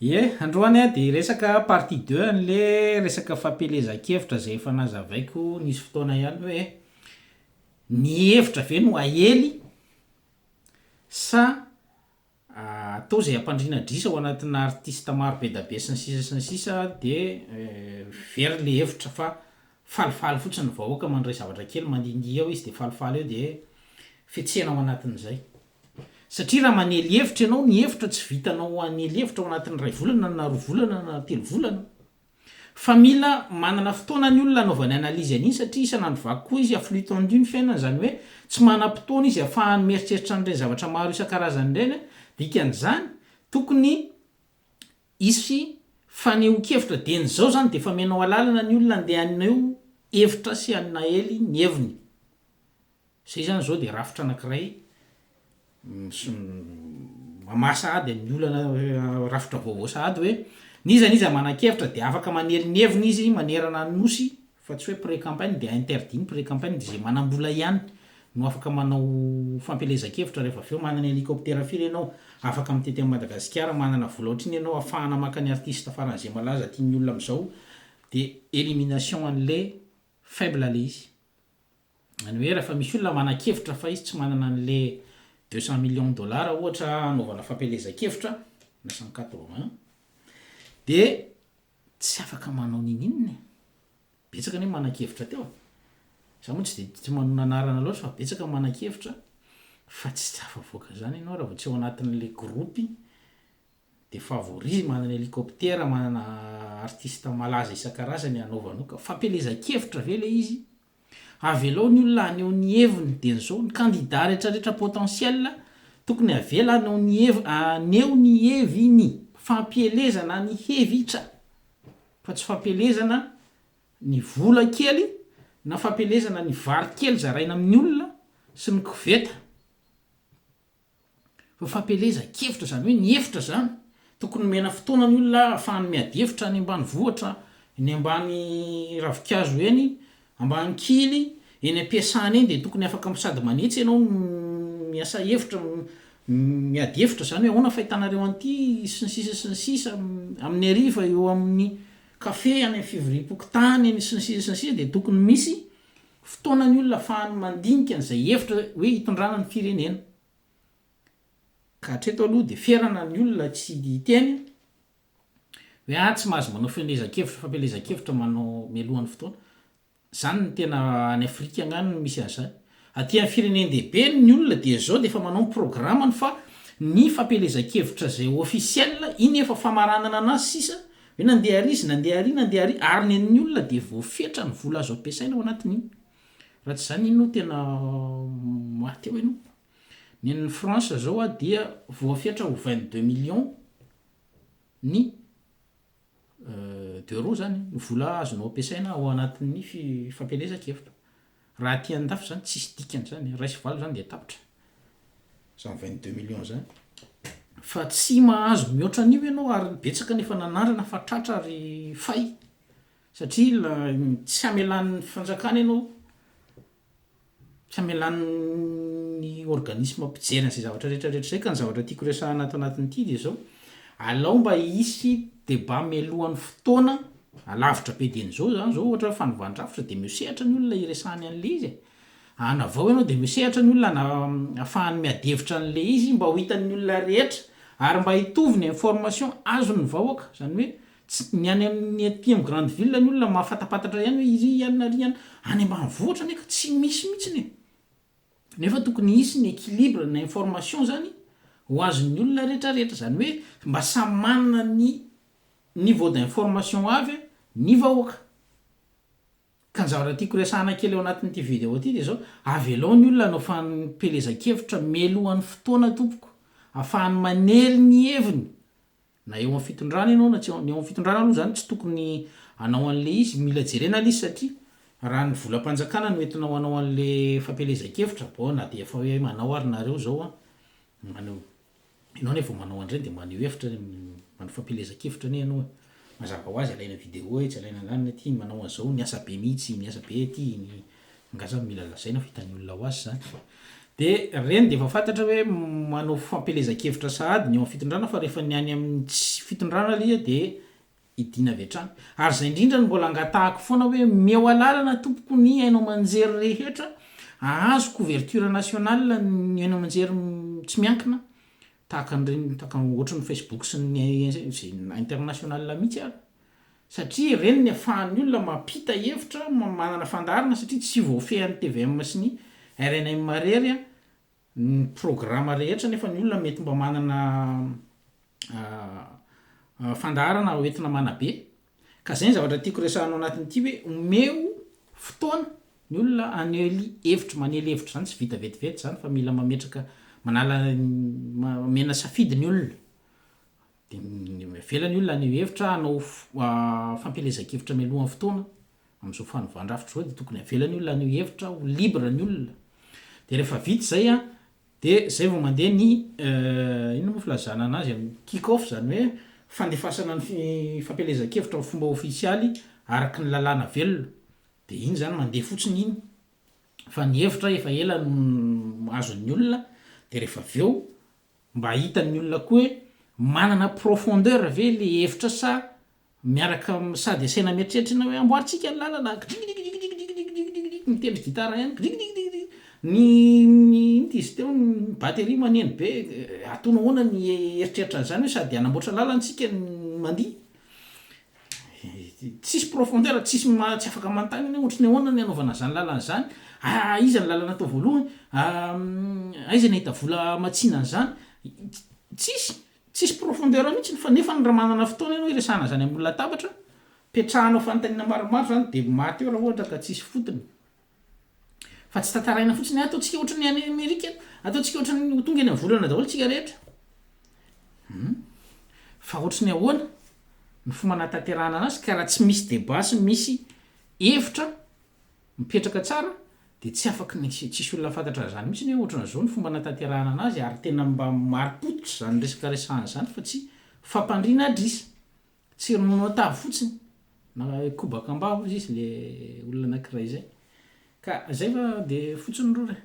Ie, androany aho dia hiresaka partie deux an'le resaka fampielezan-kevitra izay efa nazavaiko nisy fotoana ihany hoe ny hevitra ve no aely sa atao izay hampandriana adrisa ao anatina artiste maro be da be sy ny sisa sy ny sisa de very le hevitra fa falifaly fotsiny ny vahoaka mandray zavatra kely mandihindihy ao izy de falifaly eo de fetsena ao anatin'izay. Satria raha manely hevitra ianao, ny hevitra tsy vitanao hanely hevitra ao anatin'ny iray volana na roa volana na telo volana. Fa mila manana fotoana ny olona hanaovany analyse an'iny satria isan'andro vaky koa izy à flux tendu ny fiainany, izany hoe tsy manam-potoana izy ahafahany mieritreritra an'ireny zavatra maro isan-karazany ireny. Dikan'izany, tokony hisy fanehoan-kevitra dieny izao izany dia efa omenao alalana ny olona handeha haneho hevitra sy hanaely ny heviny. Zay zany zao de rafitra anakiray mamaha sahady ny olana rafitra vaovao sahady hoe n'iza n'iza manan-kevitra de afaka manely ny heviny izy manerana ny nosy fa tsy hoe pré-campagne de interdit ny pré-campagne de zay manam-bola ihany no afaka manao fampielezan-kevitra rehefa avy eo manana hélicoptère firy ianao afaka mitety an'i Madagasikara manana vola ohatrinona ianao afahana maka ny artiste faran'izay malaza tian'ny olona amin'izao de élimination an'le faible le izy. Izany hoe rehefa misy olona manan-kevitra fa izy tsy manana an'le 200 millions dollars ohatra hanaovana fampielezan-kevitra na 180 dia tsy afaka manao ninininona e. Betsaka anie manan-kevitra teo e. Za moa tsy dia tia manonona anarana loatra fa betsaka ny manan-kevitra fa tsy tafavoaka izany ianao raha vao tsy ao anatin'le groupe de favori, manana hélicoptère, manana artiste malaza isan-karazany hanaovanao ka fampielezan-kevitra ve le izy? Avelao ny olona haneho ny heviny dia zao, ny candidat retraretra potentiel tokony avela hanao ny hev haneho ny heviny, fampielezana ny hevitra fa tsy fampielezana ny vola kely na fampielezana ny vary kely zaraina amin'ny olona sy ny koveta. Fa fampielezan-kevitra izany hoe ny hevitra izany, tokony omena fotoana ny olona ahafahany miady hevitra any ambanivohitra, eny ambany ravinkazo eny, ambany kily, eny am-piasana eny dia tokony afaka sady manetsy ianao no miasa hevitra, miady hevitra izany hoe ahoana fahitanareo an'ity sy ny sisa sy ny sisa, amin'ny hariva eo amin'ny kafe any amin'ny fivoriam-pokontany sy ny sisa sy ny sisa dia tokony misy fotoana ny olona ahafahany mandinika an'izay hevitra hoe hitondrana ny firenena. Ka hatreto aloha dia ferana ny olona tsy hiteny hoe ah tsy mahazo manao fielezan-kevitra fampielezan-kevitra manao mialohan'ny fotoana. Zany no tena any Afrika angany no misy an'izany. Aty amin'ny firenen-dehibe ny olona dia zao dia efa manao ny programany fa ny fampielezan-kevitra izay officiel iny efa famaranana anazy sisa hoe nandeha ary izy nandeha ary nandeha ary ary ny an'ny olona dia voafetra ny vola azo ampiasaina ao anatin'iny. Raha tsy izany iny tena maty eo ianao. Ny an'ny France zao a dia voafetra ho 22 millions ny d'euros zany ny vola azonao ampiasaina ao anatin'ny fampielezan-kevitra. Raha aty an-dafy zany tsisy dikany zany, iray sy valo zany dia tapitra zany 22 millions zany. Fa tsy mahazo mihoatra an'io ianao ary betsaka ny efa nanandrana fa tratra ary fay satria la tsy hamelan'ny fanjakana ianao Tsy hamelan'ny organisme mpijery an'izay zavatra rehetra rehetra izay ka ny zavatra tiako resahana ato anatin'ity dia izao, alao mba hisy débat mialohan'ny fotoana, alavitra be dieny izao zany izao ohatra hoe fanovan-drafitra dia miosehatra ny olona hiresahany an'ilay izy e, hanavao ianao dia miosehatra ny olona hana- ahafahany miady hevitra an'ilay izy mba ho hitan'ny olona rehetra ary mba hitovy ny information azon'ny vahoaka, izany hoe Tsy, ny any amin'ny aty amin'ny grande ville ny olona mahafatapatatra ihany hoe iry ihany ary ihany, any ambanivohitra anie ka tsy misy mihitsiny e! Nefa tokony hisy ny équilibre na information zany ho azon'ny olona rehetrarehetra, zany hoe mba samy manana ny niveau d'information avy ny vahoaka. Ka ny zavatra tiako resahana kely ao anatin'ity video ity dia izao, avelao ny olona hanao fampielezan-kevitra mialohan'ny fotoana tompoko, ahafahany manely ny heviny Na eo amin'ny fitondrana ianao na tsy eo, ny eo amin'ny fitondrana aloha zany tsy tokony hanao an'le izy, mila jerena le izy satria raha ny volam-panjakana no entinao hanao an'le fampielezan-kevitra, bon na dia efa hoe manao ary nareo zao an, maneho, ianao anie vao manao an'ireny dia maneho hevitra, manao fampielezan-kevitra anie ianao e, mazava ho azy alaina video etsy, alaina an'anona aty, manao an'izao, miasa be mihitsy, miasa be aty, angaha zany mila lazaina fa hitan'ny olona ho azy zany. De reny de efa fantatra hoe manao fampielezan-kevitra sahady ny eo amin'ny fitondrana fa rehefa ny any amin'ny tsy fitondrana le izy de hidiana avy hatrany. Ary izay indrindra no mbola angatahako foana hoe omeo alalana tompoko ny haino aman-jery rehetra hahazo couverture nationale ny haino aman-jery tsy miankina tahaka an'ireny tahaka ohatry ny facebook sy ny izay international mihitsy ary. Satria ireny ny afahan'ny olona mampita hevitra, manana fandaharana satria tsy voafehin'ny tvm sy ny rnm irery ny programa rehetra nefa ny olona mety mba manana fandaharana ho entina manabe. Ka zay ny zavatra tiako resahana ao anatin'ity hoe omeo fotoana ny olona hanely hevitra, manely hevitra zany tsy vita vetivety zany fa mila mametraka manala omena safidy ny olona. Dia avela ny olona haneho hevitra, hanao fampielezan-kevitra mialohan'ny fotoana. Amin'izao fanovan-drafitra izao dia tokony avela ny olona haneho hevitra, ho libre ny olona. Dia rehefa vita izay an, dia izay vao mandeha ny inona moa filazana anazy amin'ny kick off, izany hoe fandefasana ny fampielezan-kevitra amin'ny fomba ofisialy araka ny lalàna velona. Dia iny izany mandeha fotsiny iny fa ny hevitra efa ela no azon'ny olona, dia rehefa avy eo Mba hitan'ny olona koa hoe manana profondeur ve le hevitra sa miaraka sady asaina mieritreritra ianao hoe amboarintsika ny lalana kdrikdrikdrikdrikdrikdrikdrikdrik mitendry gitara ihany kdrikdrikdrikdrik ny ny inona izy teo ny batterie maneno be ataonao ahoana ny eritreritra an'izany hoe sady hanamboatra lalana tsika no mandihy Tsisy profondeur, tsisy ma- tsy afaka manontany ianao hoe ohatry ny ahoana ny hanaovana an'izany lalana izany, aiza ny lalana atao voalohany, aiza ny hahita vola hamatsiana an'izany, tsisy, tsisy profondeur mihitsy fa nefany raha manana fotoana ianao hiresahana an'izany ambony latabatra, petrahanao fanontaniana maromaro izany dia maty eo raha ohatra ka tsisy fotony. Fa tsy tantaraina fotsiny hoe ataontsika ohatran'ny any Amerika, ataontsika ohatran'ny ho tonga eny amin'ny volana daholo tsika rehetra. Hum. Fa ohatry ny ahoana ny fomba anatanterahana anazy ka raha tsy misy débat sy misy hevitra mipetraka tsara dia tsy afaky ny tsisy olona hahafantatra an'izany mihitsy hoe ohatran'izao ny fomba anatanterahana anazy ary tena mba marim-pototra izany resaka resahana izany fa tsy fampandriana adrisa. Tsy ronono an-tavy fotsiny na kobaka am-bava hozy izy le olona anakiray zay. Ka zay fa de fotsiny rora e.